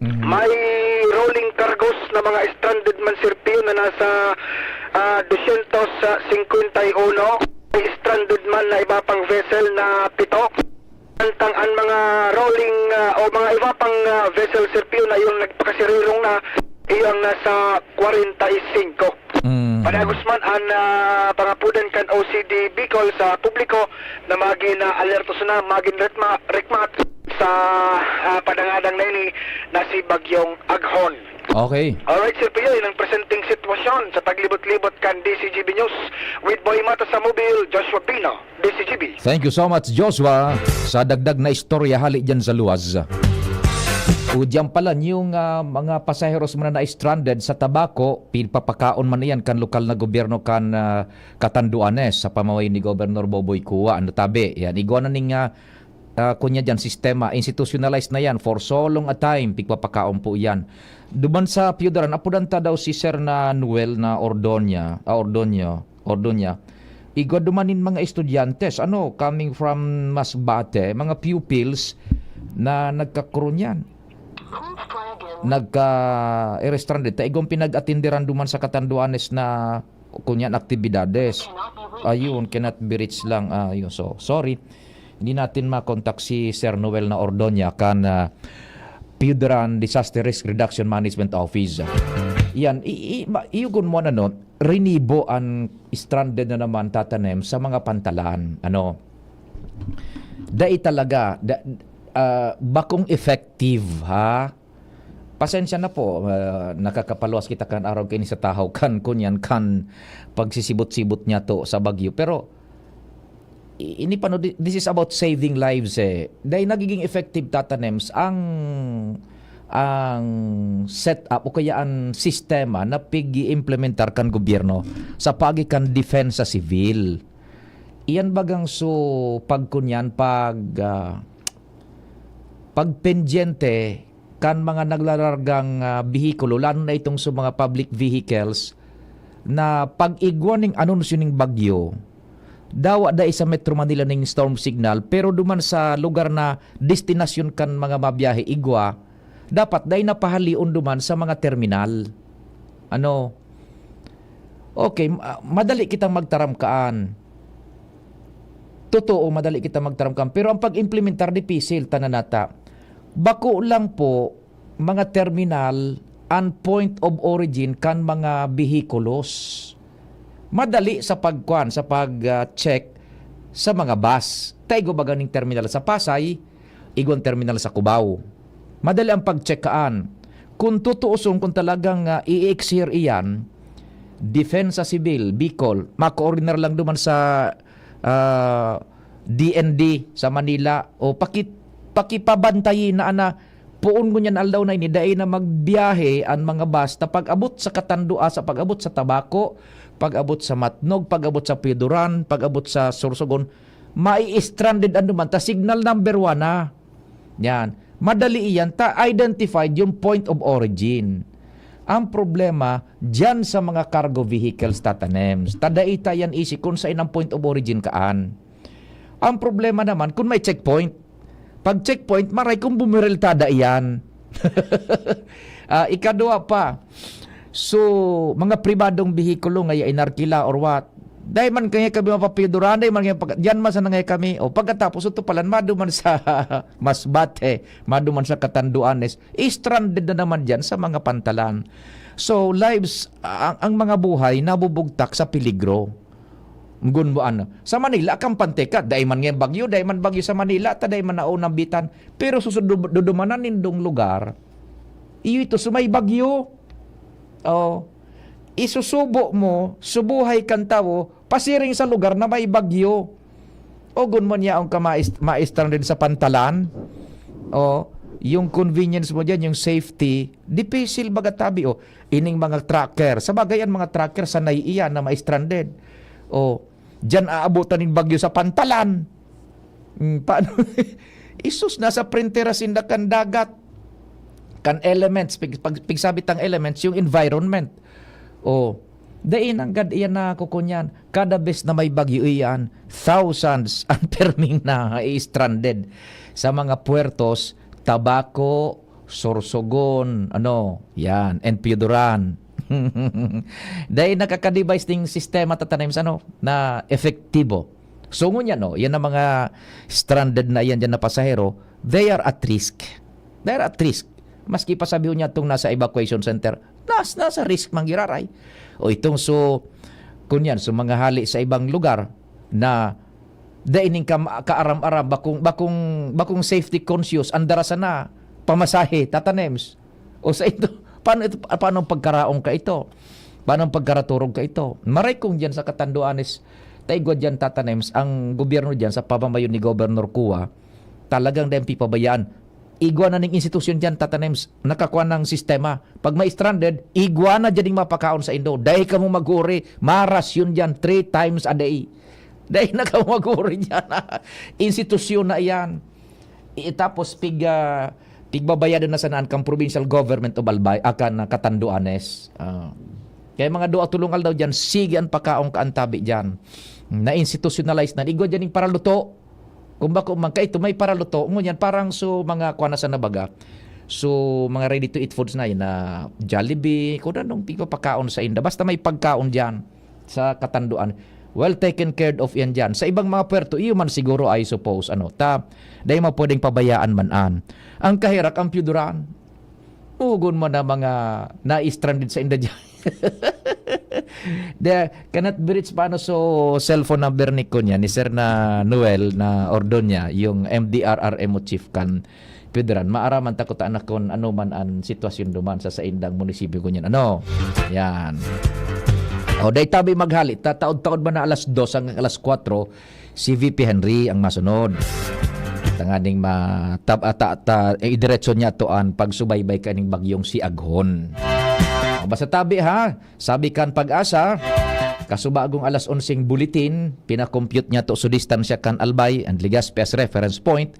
Mhm. May rolling cargos na mga stranded man, Sir Pio, na nasa, ah, dosyentos singkwenta y uno. May stranded man na iba pang vessel na pito. Mantang ang mga rolling, ah, o mga iba pang, ah, vessel, Sir Pio, na yung nagpakasirirong na, iyang nasa kwarenta y singko. Mm. Padagos man ang, ah, pangapudan kan O C D Bicol sa publiko na magin, ah, alerto sana, magin retma-, rikmat sa, ah, padangadang na ini na si Bagyong Aghon. Okay. Alright, Sir Pio, yun ang presenteng sitwasyon sa paglibot-libot kan D C G B News with Boy Mata sa Mobile, Joshua Pino, D C G B. Thank you so much, Joshua, sa dagdag na istorya hali dyan sa luwas. O, diyan pala yung, ah, mga pasaheros man na na-stranded sa Tabaco, pinapakaon man iyan kan lokal na gobyerno kan, ah, Catanduanes sa pamahay ni Governor Boboy Cua. Ano tabi? Yan, igwa na ning, ah, ah, kunya diyan, sistema, institutionalized na yan for so long a time, pigpapakaon po yan. Duman sa Piudaran, apudan ta daw si Sir na Noel na Ordonia, ah, Ordonia, Ordonia. Igwa duman nin mga estudyante, ano, coming from Masbate, mga pupils na nagkakurunyan. Nagka-, eh, stranded. Ta igwang pinag-atinderan duman sa Catanduanes na kunyan aktibidades. Ayun, cannot be reached lang. Ah, ayun. So, sorry. Hindi natin makontak si Sir Noel na Ordonia kan, ah, Piudaran Disaster Risk Reduction Management Office. Yan, i-, i-, ma-, iyugon mo na, no? Rinibo an stranded na naman tatanem sa mga pantalan. Ano? Dai talaga, da-, ah, bakong effective, ha? Pasensya na po, ah, nakakapaluwas kita kan araw kaini sa tahaw kan, kunyan, kan pagsisibot-sibot niya to sa bagyo. Pero, i-, ini pa, no, thi-, this is about saving lives, eh. Dahil nagiging effective tatanems ang, ang setup o kaya ang sistema na pig-i-implementar kan gobyerno sa paagi kan depensa sibil. Iyan bagang so pagkunyan, pag, ah, pagpendyente kan mga naglalargang, ah, behikulo, lalo na itong sa mga public vehicles, na pag-igwa ning anunsyo ning bagyo, dawa dai sa Metro Manila ning storm signal, pero duman sa lugar na destinasyon kan mga mabiyahe igwa, dapat dai napahalion duman sa mga terminal. Ano? Okay, ma-, madali kitang magtaram kaan. Totoo, madali kitang magtaram kaan. Pero ang pag-implementar, dipisil, tanan nata. Bako lang po, mga terminal, ang point of origin kan mga behikulos. Madali sa pagkuan, sa pag, ah, check sa mga bus. Taigo baga ning terminal sa Pasay, igwang terminal sa Cubao. Madali ang pagtsekaan. Kung tutuuson, kung talagang, ah, i-exer iyan, Depensa Sibil, Bicol, makoordinar lang duman sa, ah, D N D sa Manila, o paki-, pakipabantayi na ana, poon ngunyan aldaw na ini, dai na magbiyahe an mga bus ta pag-abot sa Katandua, sa pag-abot sa Tabaco, pag-abot sa Matnog, pag-abot sa Piudaran, pag-abot sa Sorsogon, mai-stranded an duman ta signal number one na. Yan. Madali iyan ta identified yung point of origin. Ang problema, diyan sa mga cargo vehicles tatanems. Ta dai ta yan isi kung saan ang point of origin kaan. Ang problema naman, kung may checkpoint. Pag checkpoint, maray kung bumiril tada iyan. Ah, ikadua pa, so, mga pribadong behikulo nga inarkila or what, dai man kaya kami mapapiduran, dai man kaya pag-, diyan man sana kaya kami. O, pagkatapos, ito palan, maduman sa Masbate, maduman sa Catanduanes, stranded na naman diyan sa mga pantalan. So, lives, ang, ang mga buhay nabubugtak sa peligro. Gun mo ano. Sa Manila, kampante ka. Dai man ngayon bagyo, dai man bagyo sa Manila, ta dai man naunang bitan. Pero susud-, dudumanan nindong lugar, iyo ito, so may bagyo. Oh. Isusubo mo, subuhay kan tawo, pasiring sa lugar na may bagyo. O gun mo niya ang ka ma-, ma-stranded sa pantalan. O, yung convenience mo diyan, yung safety, dipisil baga tabi. O, ining mga trucker. Sa bagay, ang mga trucker, sanay iyan na ma-stranded. O, diyan aabutan ning bagyo sa pantalan. Hmm, paano? Isus, nasa prentera sinda kan dagat, kan elements. Pig-, pag, pigsabi tang elements, yung environment. O, Dai nanggad iyan nakukunyan. Kada bes na may bagyo iyan, thousands ang perming na stranded sa mga puertos, Tabaco, Sorsogon, ano, yan, and Pioduran. Dai nakaka-devise ning sistema, Tata Nems, ano, na epektibo. So, ngunyan, no, yan ang mga stranded na yan dyan na pasahero, they are at risk. They are at risk. Maski pa sabi niya itong nasa evacuation center, nas, nasa risk man giraray. O itong so, kunyan, so mga hali sa ibang lugar na dai ning kam-, kaaram-aram, bakong, bakong, bakong safety conscious, andara sana, pamasahe, Tata Nems. O sa ito, paano ito, paano ang pagkaraong ka ito? Paano ang pagkaraturog ka ito? Maray kung dyan sa Catanduanes, ta igwa dyan, Tata Nems, ang gobyerno dyan sa pamamayo ni Governor Cua, talagang dahil pipabayaan. Igwa na ning institusyon dyan, Tata Nems, nakakuha ng sistema. Pag may stranded, igwa na dyan yung mapakaon sa indo. Dahil kamo maghuri, marasyon dyan three times a day. Dahil na kamo maghuri dyan. Institusyon na iyan. I-, tapos pig, ah, pigbabayadan na sana kan provincial government of Albay, akan, ah, Catanduanes. Ah. Kaya mga duwa tulong aldaw dyan, sige ang pakaon ka ang tabi dyan. Na-institutionalize na. Igwa dyan yung paraluto. Kung bako man, kaito may paraluto. Ngunyan, parang so mga kuha na sa nabaga. So, mga ready to eat foods na yun, na Jollibee, kung anong pigpapakaon sa inda. Basta may pagkaon dyan sa Catanduanes. Well taken care of yan dyan. Sa ibang mga puerto, iyo man siguro, I suppose, ano, ta, dahil mo pwedeng pabayaan man an. Ang kaherak, ang Pioduran. Ugon mo na mga na-stranded sa inda dyan. The, cannot be reached paano so cellphone number ni kunya, ni Sir na Noel na Ordonia, yung M D R R M O chief kan Pioduran. Maaraman ta kuta na kung ano man ang sitwasyon duman sa saindang munisipyo ngunyan. Ano? Yan. O, dai tabi maghali. Tataod-taod man na alas dos hanggang alas kwatro, si V P Henry ang masunod. Tanganing ma-, tab-, ata-, ta-, eh, idiretso niya to ang pagsubaybay kaning bagyong si Aghon. O, basta tabi ha, sabi kan Pag-asa, kasubagong alas onseng bulletin, pinakompute niya to so distansya kan Albay and Legazpi as reference point,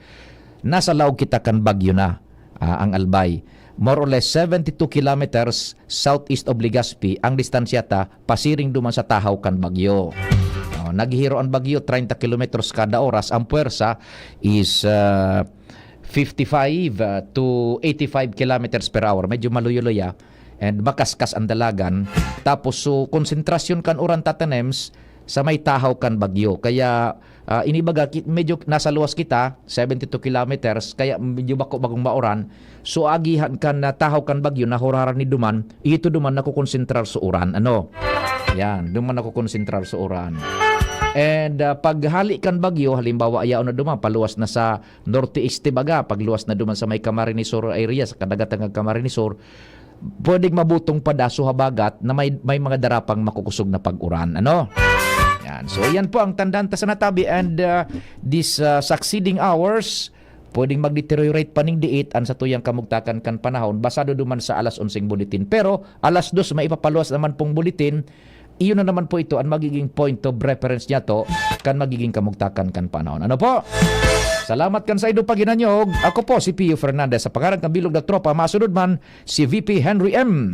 nasa laog kita kan bagyo na, ah, ang Albay. More or less seventy-two kilometers southeast of Legazpi ang distansya ta pasiring duman sa tahaw kan bagyo. Oh, naghihiro ang bagyo, treinta kilometers kada oras. Ang puwersa is, ah, fifty-five, ah, to eighty-five kilometers per hour. Medyo maluyo-luya and makaskas ang dalagan. Tapos, so, konsentrasyon kan uran tatanems sa may tahaw kan bagyo. Kaya, ah, inibaga, ki-, medyo nasa luwas kita, seventy-two kilometers, kaya medyo bako bagong mauran. So, agihan kan, ah, tahaw kan bagyo, nahuraran ni duman, ito duman nakukonsentrar sa uran. Ano? Yan, duman nakukonsentrar sa uran. And, ah, paghali kan bagyo, halimbawa, ayaw na duman, paluwas na sa norte-este baga, pagluwas na duman sa may Camarines Sur area, sa kadagatan ng Camarines Sur, pwedeng mabutong padaso habagat na may, may mga darapang makukusog na pag-uran. Ano? Yan. So, yan po ang tandaan ta sa natabi. And, uh, this, uh, succeeding hours, pwedeng mag-deteriorate pa ning diit an satuyang kamugtakan kan panahon, basado duman sa alas onseng bulletin. Pero, alas dos, may ipapaluwas naman pong bulletin. Iyon na naman po ito ang magiging point of reference niya to kan magiging kamugtakan kan panahon. Ano po? Salamat kan sa ido paginanyog. Ako po si Pio Fernandez sa pangaran ng Bilog na Tropa. Masunod man si V P Henry M.